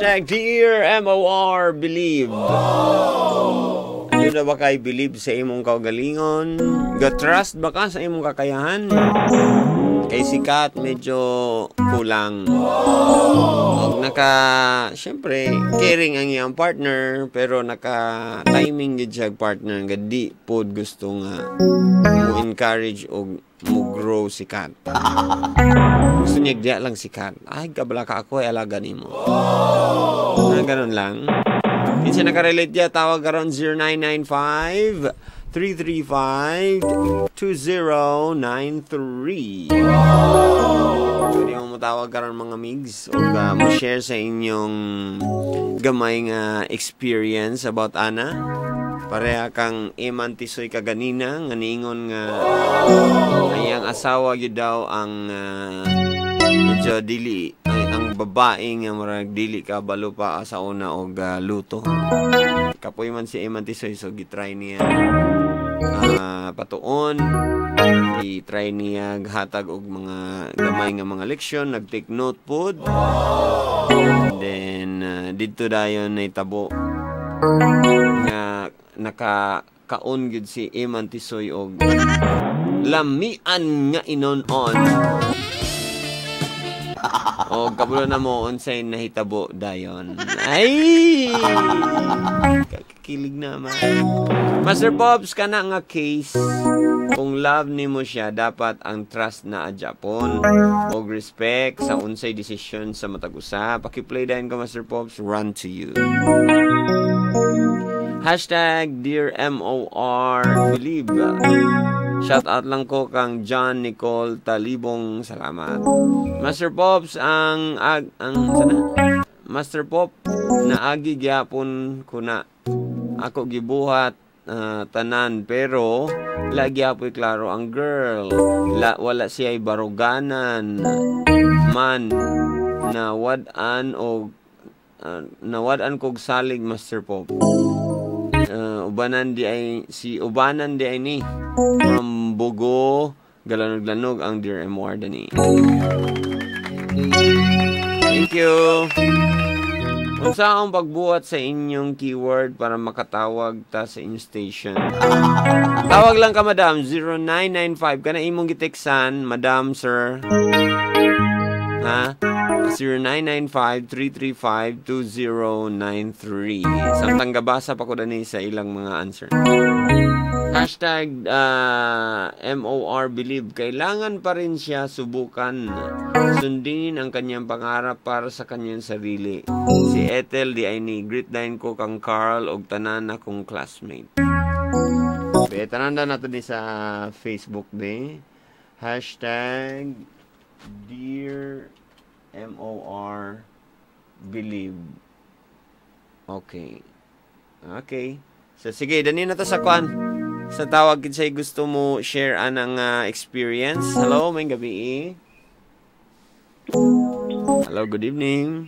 #DearMORBelieve. Yun na ba kay believe sa imong kaugalingon? Ga-trust ba ka sa imong kakayahan? Kay sikat medyo kulang. Og naka, syempre, caring ang iyang partner, pero naka timing gid siya partner nga di pod gusto nga mo encourage og mo grow si Kat. Gusto niya diya lang si Kat. Ay, kabala ka, ako ay alaga nimo. Na ganun lang. Kinsa nakarelate diya, tawag karon 0995 335 2093. Pwede mo motawag karon, mga migs, o mo share sa inyong gamay nga experience about ana. Pareha kang Eman Tisoy kaganina nga niingon nga ay ang asawa gyud daw ang medyo dili ay, ang babae nga murag dili ka balo pa sa una og luto. Kapoy man si Eman Tisoy, so gitry niya patuon, i-try niya hatag og mga gamay nga mga leksyon, nag-take note pod. And then didto dayon nahitabo nga nakakaon gyud si Eman Tisoy og lamian nga inon-on. O kabulo na mo unsay nahitabo dayon. Ay! Kakilig naman. Master Pops, kana nga case, kung love nimo siya, dapat ang trust na adjapon og respect sa unsay desisyon sa matag usa. Paki-play dayon ko, Master Pops, "Run to You." #DearMORBelieve. Shout out lang ko kang John Nicole Talibong. Salamat. Master Pops, ang ag, ang sana? Master Pop, naagi gyapon ko na. Ako gibuhat tanan, pero lagi apoy klaro ang girl. La, wala siya baruganan man na wad-an og nawad-an kog salig, Master Pop. Ubanan di ay si ubanan di ay ni from Bogo, Galanog-lanog ang Dear MOR dani. Thank you. Unsa ang pagbuhat sa inyong keyword para makatawag ta sa inyong station? Tawag lang ka, madam, 0995 kana imong giteksan, madam, sir. Ha? 0995-335-2093. Samtang gabasa pa ko dani sa ilang mga answer. #MORBelieve. Kailangan pa rin siya subukan. Sundin ang kanyang pangarap para sa kanyang sarili. Si Ethel di ay ni greet dayon ko kang Carl og tanan akong classmate. Be, tanan na nato ni sa Facebook be. #DearMORBelieve. Okay. Okay. So sige, dani na to sa kwan. Sa tawag, kinsay gusto mo share anang experience. Hello, may gabi. Hello, good evening.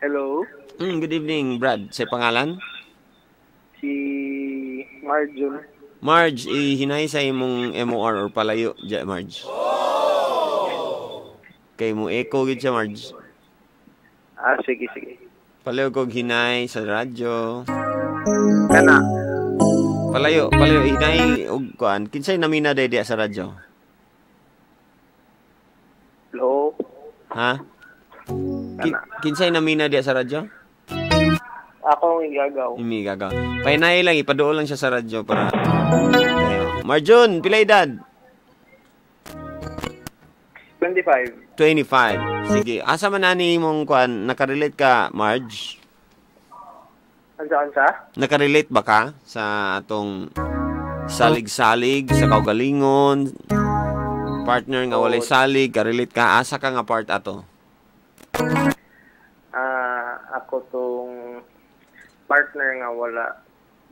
Hello. Good evening, Brad. Sa pangalan? Si Marjun. Marge, ihinay sa imong MOR or palayo ja, Marge. Kay mo echo gid siya, Marge. Ah, sige, sige. Palayo kog hinay sa radyo. Kana. Palayo, palayo hinay og kuan. Kinsay namina day diya sa radyo? Hello. Ha? Kinsay namina diya sa radyo? Ako ang igagaw. Imigagaw. Pahinay lang, ipaduol lang siya sa radyo para. Tayo. Marjun, pila edad? 25. 25. Sige. Asa man ani imong kuan, nakarelate ka, Marge? Ansa, ansa? Nakarelate ba ka sa atong salig-salig sa kaugalingon? Partner nga walay salig, karelate ka? Asa ka nga part ato? Ah, ako tong partner nga wala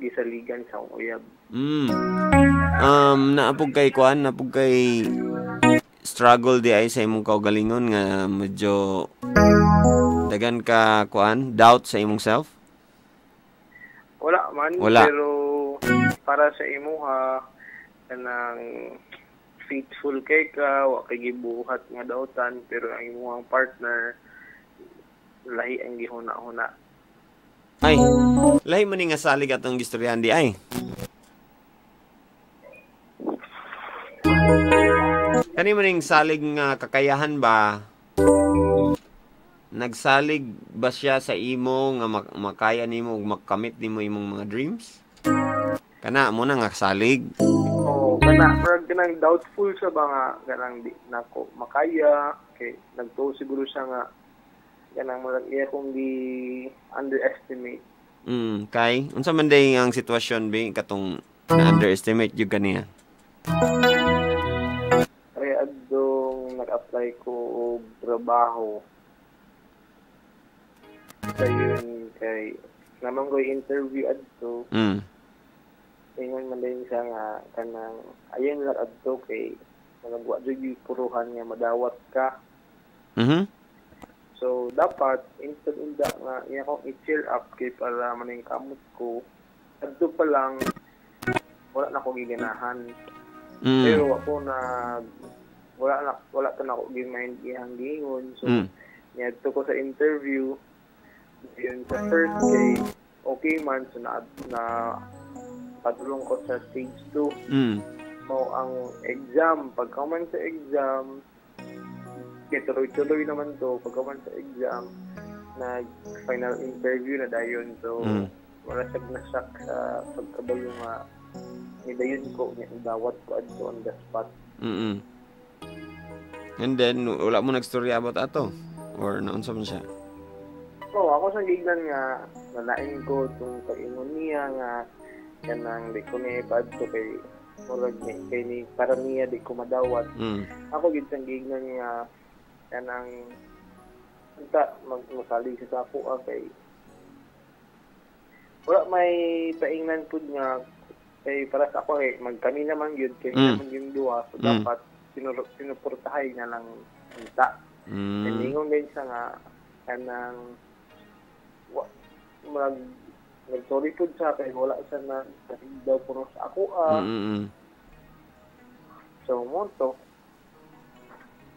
gisaligan sa akong uyab. Naapog kay kuan, naapog kay struggle di ay sa imong kaugalingon nga medyo dagan ka kuan, doubt sa imong self? Wala man, Wala. Pero para sa imuha kanang faithful kay ka, wa kay gibuhat nga dautan, pero ang imong partner lahi ang gihuna-huna. Ay, lahi man ni nga salig atong gistoryahan di ay. Kani man ning salig nga kakayahan ba? Nagsalig ba siya sa imo nga makaya nimo ug makamit nimo imong mga dreams? Kana mo na nga salig. Oo, kana murag kanang doubtful siya ba nga kanang di nako makaya kay nagtuo siguro siya nga kanang murag iya kong gi underestimate. Kay unsa man day ang sitwasyon bi katong na underestimate jud kaniya? Kay adtong nag-apply ko og trabaho. Kayon kay naman ko interview adto. Ingon man din siya nga kanang ayon lang adto kay nagwa jud puruhan nga madawat ka. So dapat instant unda nga iya akong i-cheer up kay para maning kamot ko adto pa lang wala na ko giganahan. Pero ako na wala ta na ko gi-mind iyang giingon. So niadto ko sa interview. Yun sa first kay okay man, so na padulong ko sa stage 2. Mao ang exam, pagka man sa exam, kay tuloy-tuloy naman to, pagka man sa exam, nag final interview na dayon. So wala siya nasak sa pagkabalo nga nidayon ko, dawat ko adto on the spot. And then wala mo nagstorya about ato or naunsa man siya? So, ako sa gignan nga nalain ko itong pag-ingon niya nga kanang di ko niya ipaadto kay murag ni kay ni para niya di ko madawat. Ako gid sang gignan nga kanang unta magmasalig sa ako kay wala may paingnan pud nga kay para sa ako eh magkami naman gyud kay naman yung duha, so dapat sinuportahay na lang unta. Ningon din siya nga kanang nag-sorry po siya kay wala siya na daw puno sa ako. So mo to.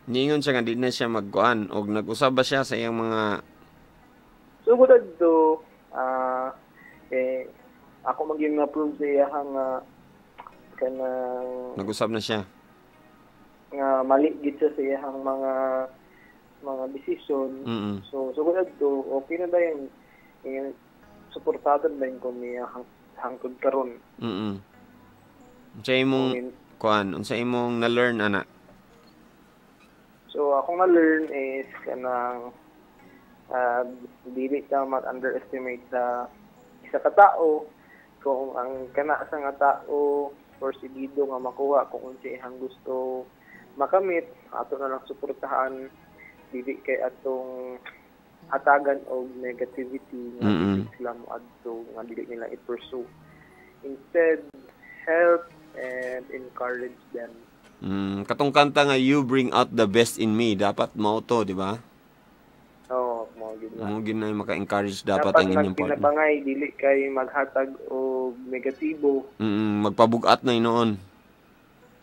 Niingon siya nga di na siya magkuan og nag-usab ba siya sa iyang mga sugod adto eh ako maging na-approve sa iya nga kanang nag-usab na siya nga mali gid siya sa iyang mga desisyon. So sugod adto okay na ba yan? Suportado na yun ko niya hangtod karon. Unsa imong kuan, unsa imong na-learn ana? So akong na-learn is kanang dili ka mag-underestimate sa isa ka tao kung ang kana sa nga tao porsigido nga makuha kung unsa iyang gusto makamit, ato na lang suportahan, dili kay atong hatagan og negativity nga dili sila moadto nga dili nila i-pursue. Instead, help and encourage them. Katong kanta nga "You Bring Out the Best in Me" dapat mao to, di ba? Oo, mao gid na. Mao gid na maka-encourage dapat ang inyong partner. Dapat magpinabangay dili kay maghatag og negatibo. Magpabugat na inoon.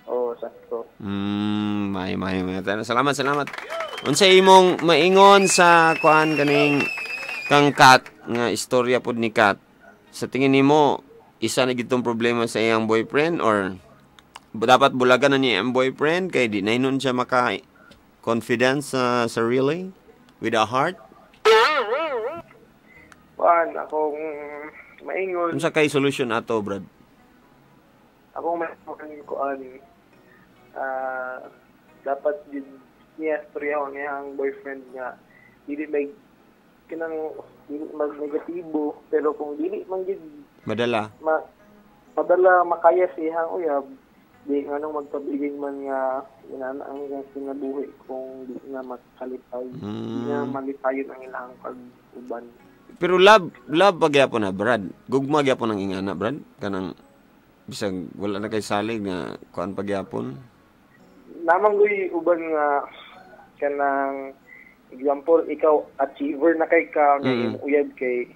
Oo, sakto. May. Salamat, salamat. Unsa imong maingon sa kuan kaning kang Kat nga istorya pod ni Kat? Sa tingin nimo isa na gitong problema sa iyang boyfriend or dapat bulagan na niya ang boyfriend kay di na hinon siya maka confidence sa really with a heart? Kuan akong maingon. Unsa kay solution ato, Brad? Akong maingon kuan dapat gid niya istorya niya ang boyfriend niya dili may kinang dili magnegatibo, pero kung dili man gid madala madala makaya siyang uyab, di nganong magpabilin man nga inana ang kinabuhi kung di na makalipay, di na malipayon ang ilang pag-uban. Pero love pagyapon na, Brad. Gugma gyapon ang ingana, Brad. Kanang bisag wala na kay salig nga kuan pagyapon. Namang guy uban nga kanang example ikaw achiever na kay ka nga imong uyab kay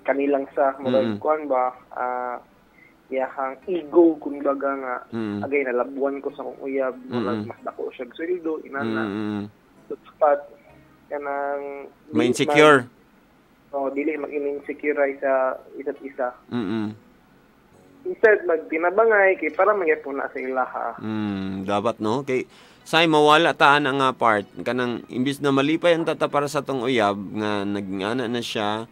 kanilang sa murag kuan ba iyahang ego kumbaga nga agay nalabuan ko sa akong uyab, mas dako siya sweldo inana. Dapat kanang may insecure. Dili mag-insecure sa isa't isa. Instead magtinabangay kay para magyapon na sa ilaha. Dapat no kay say mawala taan ang part kanang imbis na malipay ang tata para sa tong uyab nga nagngana na siya,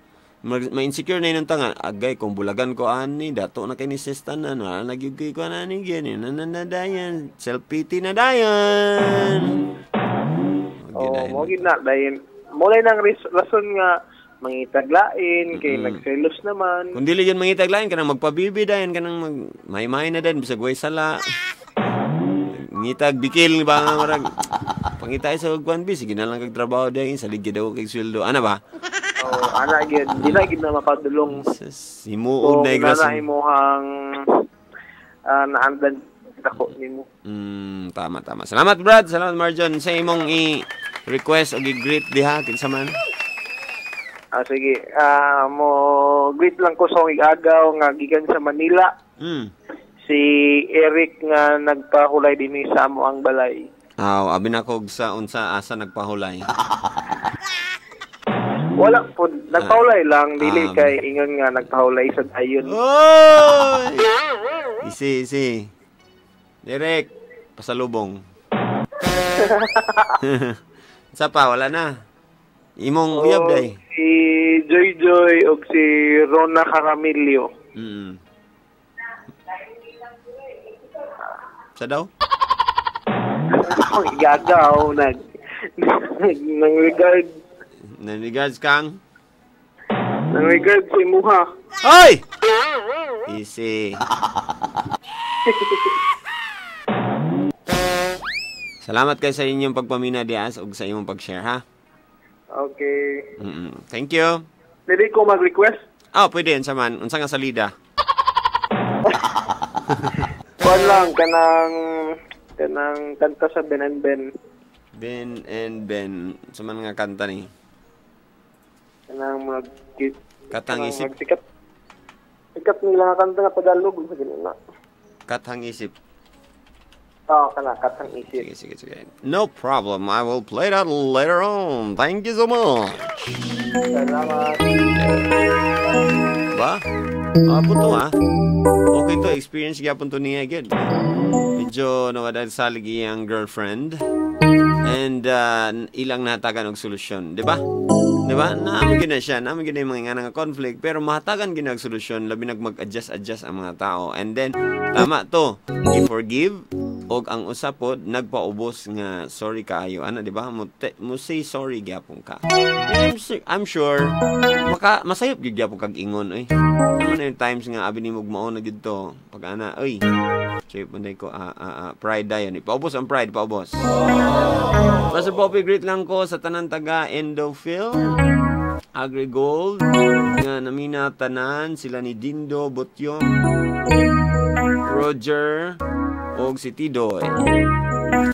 ma-insecure na yun ang tanga. Agay kung bulagan ko ani dato na kay ni sista na no nagyugay ko ani gani na dayon, self pity na dayon. Oh, mo gid na dayon. Mulay nang rason nga mangitaglain kay nagselos naman. Kung dili yun mangitaglain kanang magpabibi dayon kanang mag may-may na dayon bisag way sala. Ngitag bikil ba nga marag pangitay sa kwan bi sige na lang kag trabaho dayon salig gid ako kay sweldo ana ba? Oh, ana gyud di na gid na mapadulong. Himuog na igras. Imuhang naandan dako nimo. Tama tama. Salamat Brad, salamat Marjon sa imong i-request og i-greet diha kinsa man. Sige, mo greet lang ko sa akong igagaw nga gikan sa Manila. Si Eric nga nagpahulay dinhi sa amo ang balay. Aw, abi na kog sa unsa asa nagpahulay. Wala po, nagpahulay lang dili kay ingon nga nagpahulay sa dayon. Oy! Isi, isi. Derek, pasalubong. Sa pa wala na. Imong uyab day. Si Joy Joy og si Rona Caramillo. Sa daw? Igagaw nag nang regard. Nang regards kang? Nang regard sa imuha. Hoy! Easy. Salamat kay sa inyong pagpamina dias ug sa imong pag-share ha. Okay. Thank you. Pwede ko mag-request? Ah, pwede unsa man. Unsa nga salida? Kuan lang kanang kanta sa Ben and Ben. Ben and Ben. Unsa man nga kanta ni? Kanang mag Katang isip. Sikat. Sikat nila nga kanta nga Tagalog unsa gani na. Katang isip. Oh, kana katang isip. Sige, sige, sige. No problem. I will play that later on. Thank you so much. Salamat. Ba? Apo to ha. Okay to, experience gyapon to niya gyud. Medyo nawala sa ligi ang girlfriend and ilang natagan og solusyon, di ba? Di ba? Naamo gyud na siya, naamo gyud na yung mga nga conflict, pero mahatagan gyud og solusyon labi nag mag-adjust ang mga tao. And then tama to, i-forgive og ang usa pod nagpaubos nga sorry kaayo ana, di ba? Mo say sorry gyapon ka. I'm sure maka masayop gyud gyapon kag ingon oy. Ano na yung times nga abi nimo mao na gyud to pag ana oy. Sayop man ko pride dayon. Ipaubos ang pride, paubos. Master Poppy, greet lang ko sa tanan taga Endophil, AgriGold nga namina tanan sila ni Dindo Botyong, Roger og si Tidoy.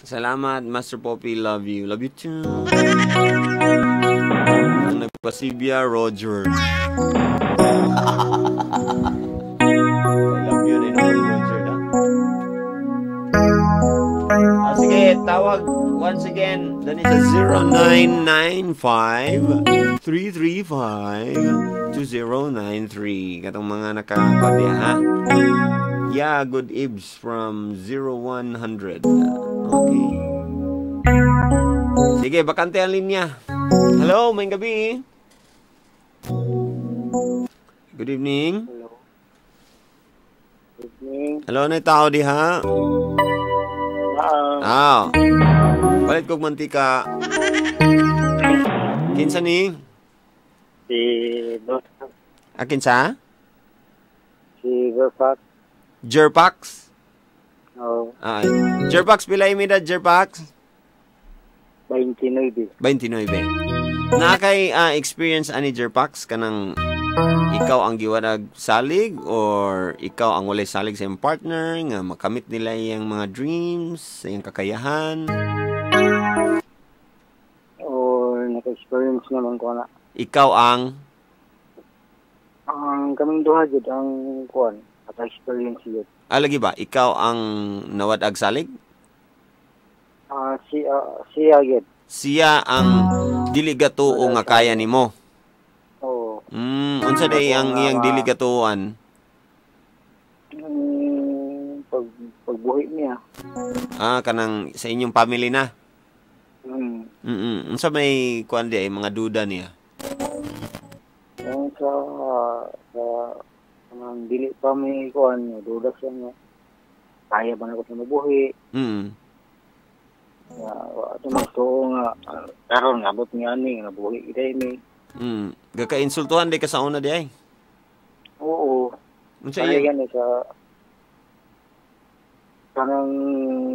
Salamat Master Poppy, love you. Love you too. Ang nagpasibya, Roger. I love you na Roger na. Sige, tawag once again. Dani sa 0995-335-2093. Katong mga nakakabya ha. Yeah, good ibs from 0100. Okay. Sige, bakante ang linya. Hello, may gabi. Good evening. Hello. Good evening. Hello, na tao diha. Ah. Palit kog mantika. Kinsa ni? Si Ah, kinsa? Si Gerpax. Jerpax? Oo. Ay. Jerpax, pila imidad, Jerpax? 29. 29. Na kay experience ani Jerpax kanang ikaw ang giwanag salig or ikaw ang walay salig sa iyong partner nga makamit nila iyang mga dreams, sa iyang kakayahan? Oo, naka-experience naman ko na. Ikaw ang Ang kaming duha jud ang kuan, At experience yun. Ah, lagi ba? Ikaw ang nawad-ag salig? Siya yun. Siya ang dili gatuo nga kaya nimo. Oo. Unsa day ang iyang dili gatuoan? Pagbuhi niya. Ah, kanang sa inyong family na. Unsa may kuan di ay mga duda niya? Yung sa ang dili pa may kuan, duda siya nga. Kaya ba na ko sa mabuhi? Ato magtuo nga karon abot niya ani nga nabuhi gid ni. Gaka-insultuhan di ka sa una di ay. Oo. Unsa iya? Gani sa kanang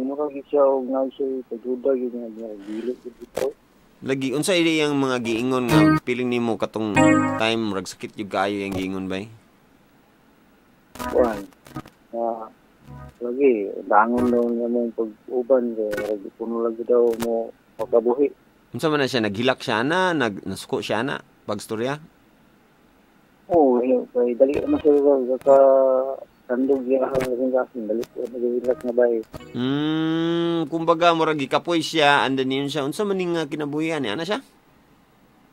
murag siya og nga siya pagduda gyud nga dili gyud ito. Lagi unsa iyang mga giingon nga piling nimo katong time murag sakit gyud kaayo yang giingon bay? Kuan. Lagi bangon daw niya mong pag-uban kay murag puno lagi daw mo makabuhi. Unsa man na siya naghilak siya na, nasuko siya na pagstorya? Oo, kay dali man siya ka tandog niya ang dali ko naghilak na bay. Kumbaga murag gikapoy siya and then yun siya unsa man ning kinabuhian niya ana siya?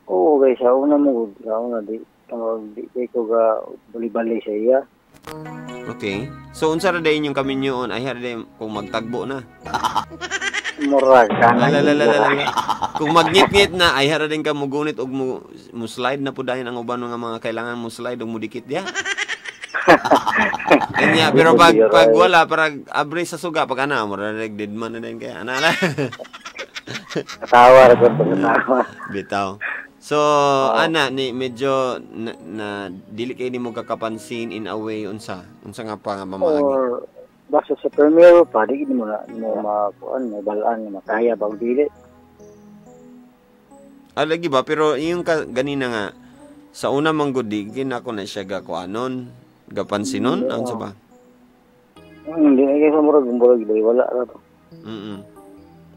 Oo, kay sa una mo, sa una di di ko ga bali-bali sa iya. Okay. So unsa ra day inyong kaminyoon ay har day kung magtagbo na. Murag kana. Kung magngit-ngit na ay har din ka mugunit og mo slide na pud dayon ang uban nga mga kailangan mo slide og mudikit diha. Kanya pero pag wala parag abre sa suga pag ana murag dead man na din kaya ana la. Katawa ra gud katawa. Bitaw. So ana ni medyo na dili kay nimo kakapansin in a way unsa nga pa nga pamaagi. Or basta sa premiere pa di mo na mo makuan mo balaan nga makaya ba og dili. Ah, lagi ba pero yung ganina nga sa una man gud di ginako na siya gakuanon gapansinon unsa ba? Hindi na kay murag murag dili wala ra to.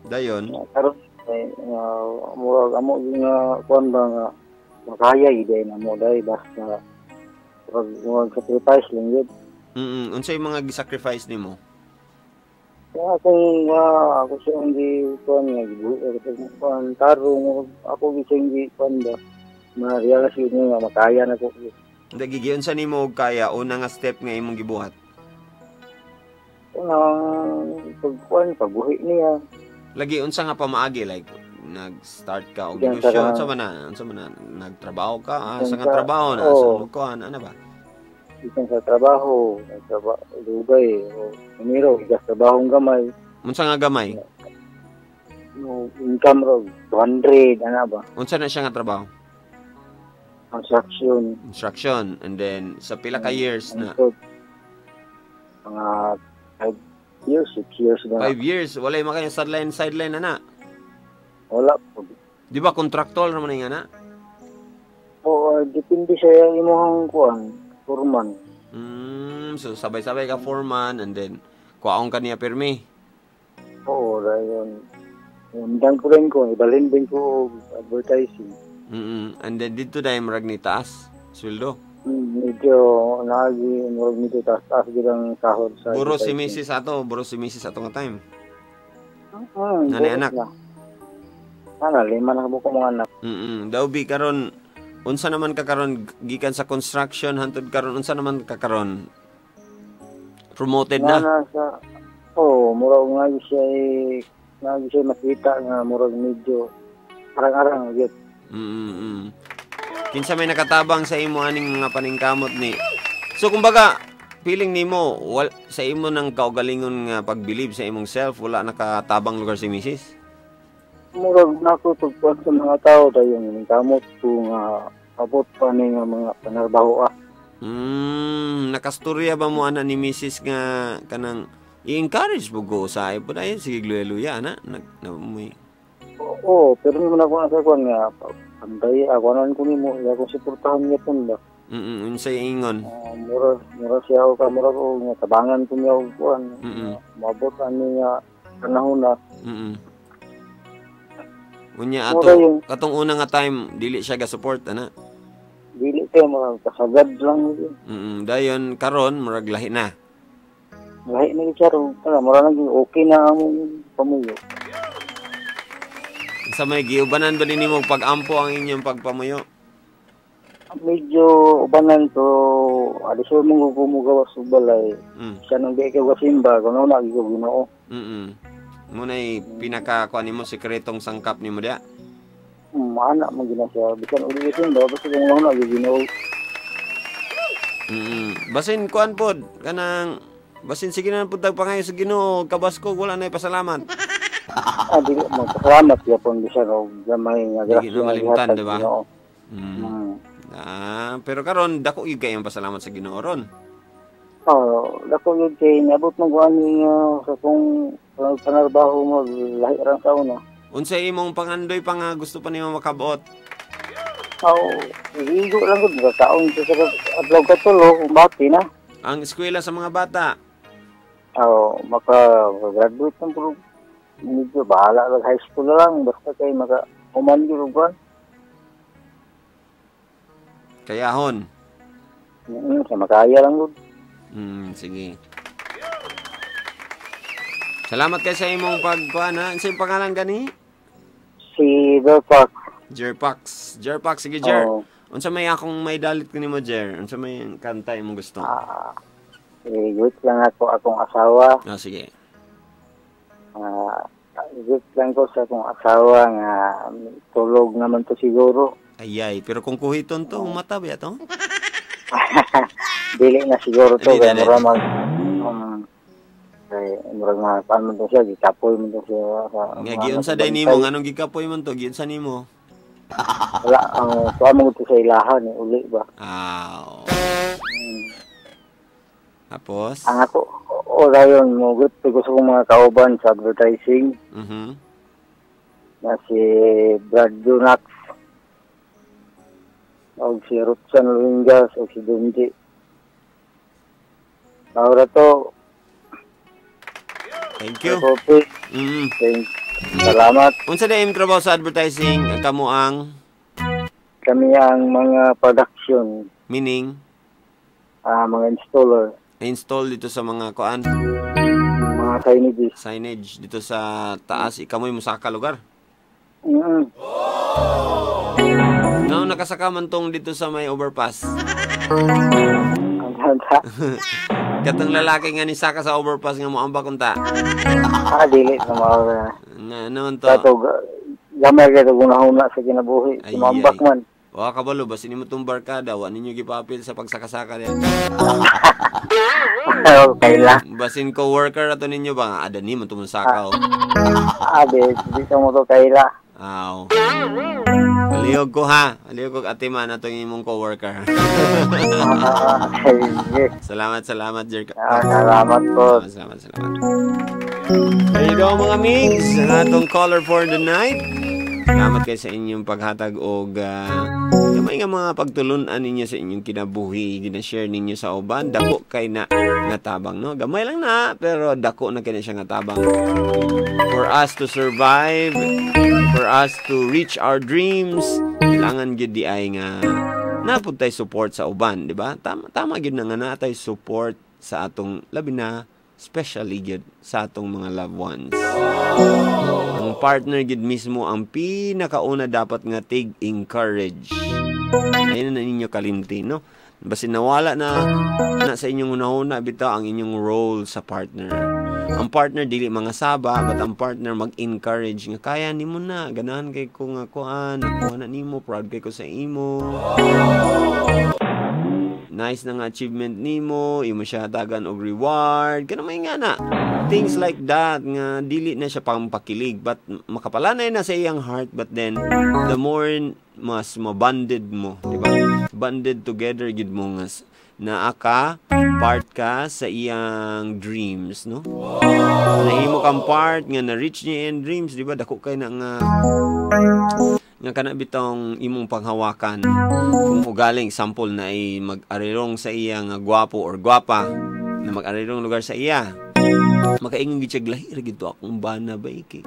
Dayon. Karon murag amo nga kuan ba nga makaya gid na mo dai basta murag sacrifice lang gid. Unsay mga gi-sacrifice nimo? Kaya kung ako siyang gi kuan nga gibuhi kuan tarong ako gi siyang gi kuan ba ma-realize yun nga makaya na ko. Dagi giunsa nimo og kaya una nga step nga imong gibuhat? Unang pagkuan pagbuhi niya. Lagi unsa nga pamaagi like nag-start ka og negosyo unsa man na nagtrabaho ka sa nga trabaho na sa kuan ana ba? Bisan sa trabaho, nagtrabaho dugay o numero igas trabahong gamay. Unsa nga gamay? No, income ro 200 ana ba? Unsa na siya nga trabaho? Construction. Construction and then sa pila ka years na? Mga 5 years, 6 years na. 5 years, walay makaya sideline na na. Wala po. Di ba contractual naman nga na? Oo, depende sa imong kuan, foreman. So sabay-sabay ka foreman and then kuwaon ka niya pirmi. Oo, dayon. Undang ko rin ko, ibalhin din ko advertising. And then dito dahil murag ni taas sweldo. Medyo naagi murag medyo taas-taas gid ang sahod sa Buro si Mrs. ato, buro si Mrs. ato nga time. Nanay anak. Ana lima na ka mga anak. Daw bi karon unsa naman ka karon gikan sa construction hantod karon unsa naman ka karon? Promoted na. Na sa oh, murag nga siya makita nga murag medyo arang-arang gyud. Kinsa may nakatabang sa imo aning mga paningkamot ni. So kumbaga feeling nimo sa imo nang kaugalingon nga pag-believe sa imong self wala nakatabang lugar si Mrs. Murag nako pagkuan sa mga tao dayon ningkamot ko nga abot pa ni nga mga panarbaho ah. Nakastorya ba mo ana ni Mrs. nga kanang i-encourage mo go sa ay pud ayon sige luya-luya ana na mo. Oo, pero naman ako nasa kuan nga pantay ako anan ko nimo akong suportahan niya pun ba. Unsay ingon? Mura siya og mura ko nga tabangan ko niya og kuan. Moabot ani nga panahon na. Unya ato katong una nga time dili siya ga support ana. Dili kay murag kasagad lang. Dayon karon murag lahi na. Lahi na gyud siya ron. Mura na gyud okay na ang pamuyo. Sa may giubanan ba nimo pag-ampo ang inyong pagpamuyo? Medyo ubanan to, alisod mo ko mugawas og balay. Siya nang di ka simba, kuno na gyud Ginoo. Muna'y pinaka kuan nimo sekretong sangkap nimo diya. Ana man gyud na siya bisan uli simba basta kung na gyud Ginoo. Basin kuan pod kanang basin sige na pud tagpangayo sa Ginoo kabasko wala nay pasalamat. Dili mo pasalamat gyapon bisan og gamay nga grasya. Dili malimtan, di ba? Pero karon dako gyud kay ang pasalamat sa Ginoo ron. Oh, dako gyud kay niabot man ko ani sa kung panarbaho mo lahi ra sa una. Unsay imong pangandoy pa nga gusto pa nimo makabot? Oh, igo lang gud kaon sa adlaw katulo bati na. Ang eskwela sa mga bata. Oh, maka-graduate man pud medyo bahala lang high school lang basta kay maka human gyud og kayahon. Sa makaya lang gud. Sige. Salamat kay sa imong pagkuan ha. Unsay pangalan gani? Si Jerpax. Jerpax. Jerpax, sige Jer. Oh. Unsa may akong may dalit kanimo Jer? Unsa may kanta imong gusto? Wait lang ako akong asawa. Ah, sige. Wait lang ko sa akong asawa nga tulog naman to siguro. Ayay, pero kung kuhiton to, mata ba to? Dili na siguro to kay mura mag kay murag na paano to siya gikapoy man to siya nga giunsa day nimo nganong gikapoy man to giunsa nimo? Wala ang kuan mo to sa ilahan ni uli ba. Aw. Tapos ang ako o dayon mo gusto ko sa mga kauban sa advertising. Na si Brad Dunax og si Rutsan Luingas og si Dunji. Ahora to. Thank you. Thank. Salamat. Unsa na imong trabaho sa advertising? Kamo ang? Kami ang mga production. Meaning? Mga installer. Install dito sa mga kuan? Mga signages. Signage dito sa taas. Ikamoy musaka lugar? No, nakasaka man tong dito sa may overpass. Katong lalaki nga ni saka sa overpass nga moambak unta. Dili na mao. Nga naman to. Kato gamay kay gunahuna sa kinabuhi, moambak man. Wa kabalo basin nimo tong barkada, wa ninyo gipapil sa pagsakasaka diyan. Okay la. Basin co-worker ato ninyo ba nga ada ni man tumong sakaw. Di ka mo to kaila. Aw. Aliyog ko ha. Aliyog ko ate man atong imong coworker. Salamat, salamat, Jer. Salamat po. Salamat, salamat. There you go mga migs. Ang atong caller for the night. Salamat kayo sa inyong paghatag og gamay nga mga pagtulunan ninyo sa inyong kinabuhi, gina-share ninyo sa uban. Dako kay na nga tabang, no? Gamay lang na, pero dako na kay na siya nga tabang. For us to survive, for us to reach our dreams, kailangan gyud di ay nga napud tay support sa uban, di ba? Tama, tama gyud na nga natay support sa atong labi na, especially gyud sa atong mga loved ones. Ang partner gyud mismo ang pinakauna dapat nga tig-encourage. Ayun na ninyo kalimti, no? Basin nawala na sa inyong una-una bitaw ang inyong role sa partner. Ang partner dili mga saba, but ang partner mag-encourage nga kaya nimo na, ganahan kay ko nga kuan, nakuha na nimo, proud kay ko sa imo. Nice na nga achievement nimo, imo siya hatagan og reward, kanang may nga na. Things like that nga dili na siya pampakilig, but makapalanay na sa iyang heart, but then the more mas mabonded mo, di ba? Bonded together gid mo nga naa ka part ka sa iyang dreams, no? Nahimo kang part nga na-reach niya iyang dreams, di ba? Dako kay na nga nga kana bitong imong panghawakan. Kung ugaling sample na ay mag-arirong sa iya nga gwapo or gwapa na mag-arirong lugar sa iya, makaingon gid siya, lahi ra gid to akong bana ba iki.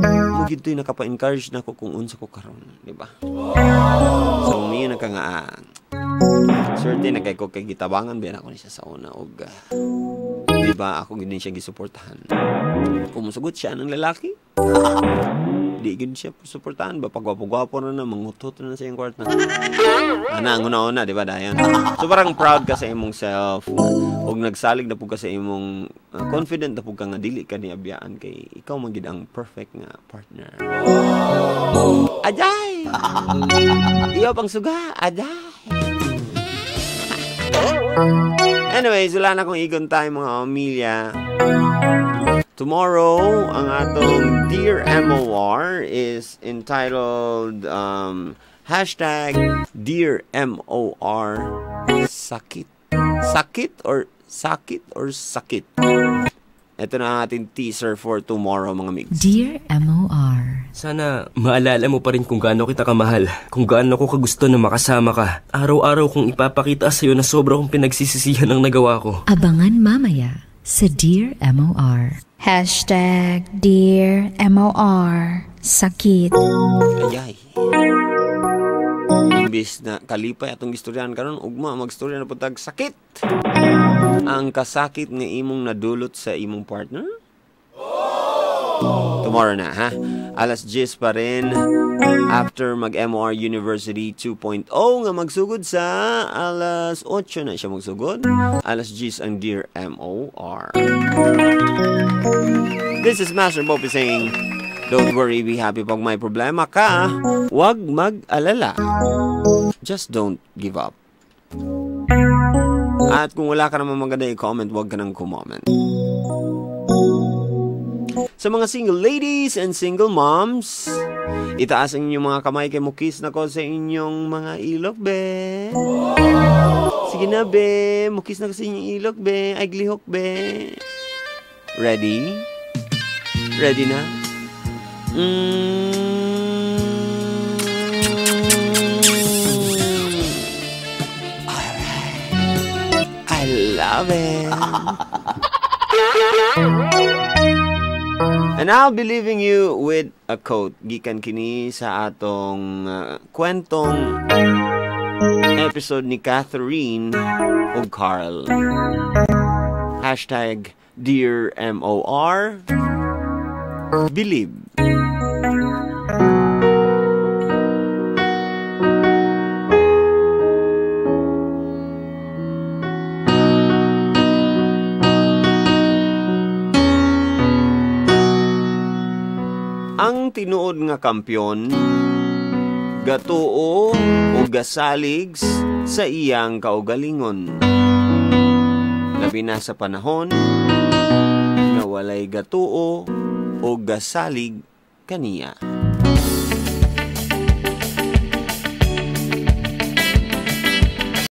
Mo gid to'y nakapa-encourage nako kung unsa ko karon, di ba? So miyo na ka nga Swerte na kay ko kay gitabangan biyan ako ni siya sa una og di ba ako gid siya gisuportahan. Kung musugot siya ng lalaki, di gid siya suportahan ba, pagwapo-gwapo na na mangutot na sa iyang kwarta. Ana ang una-una, di ba dayon? So parang proud ka sa imong self og nagsalig na pud ka sa imong confident na pud ka nga dili ka niabiyaan kay ikaw man gid ang perfect nga partner. Aday! Iyo pang suga, aday! Anyways, wala na akong igon tayo mga pamilya. Tomorrow, ang atong Dear MOR is entitled hashtag Dear MOR Sakit. Sakit or sakit or sakit. Ito na ang ating teaser for tomorrow, mga migs. Dear MOR. Sana maalala mo pa rin kung gaano kita kamahal, kung gaano ko kagusto na makasama ka. Araw-araw kong ipapakita sa'yo na sobra kong pinagsisisihan ang nagawa ko. Abangan mamaya sa Dear MOR. Hashtag Dear MOR Sakit. Ayay. Imbis na kalipay atong istoryahan karon, ugma magstorya na pud tag sakit. Ang kasakit nga imong nadulot sa imong partner? Tomorrow na, ha? Alas 10 pa rin after mag-MOR University 2.0 nga magsugod sa alas 8 na siya magsugod. Alas 10 ang Dear MOR. This is Master Bopie saying, don't worry, be happy. Pag may problema ka, huwag mag-alala. Just don't give up. At kung wala ka naman maganda i-comment, huwag ka nang kumoment. Sa mga single ladies and single moms, itaas ang inyong mga kamay kay mukis na ko sa inyong mga ilok, be. Sige na, be. Mukis na ko sa inyong ilok, be. Ay, glihok, be. Ready? Ready na? Alright. I love it. And I'll be leaving you with a quote. Gikan kini sa atong kwentong episode ni Catherine ug Carl. Hashtag Dear MOR Believe. Ang tinuod nga kampiyon gatuo o gasalig sa iyang kaugalingon. Labi na sa panahon nga walay gatuo o gasalig kaniya.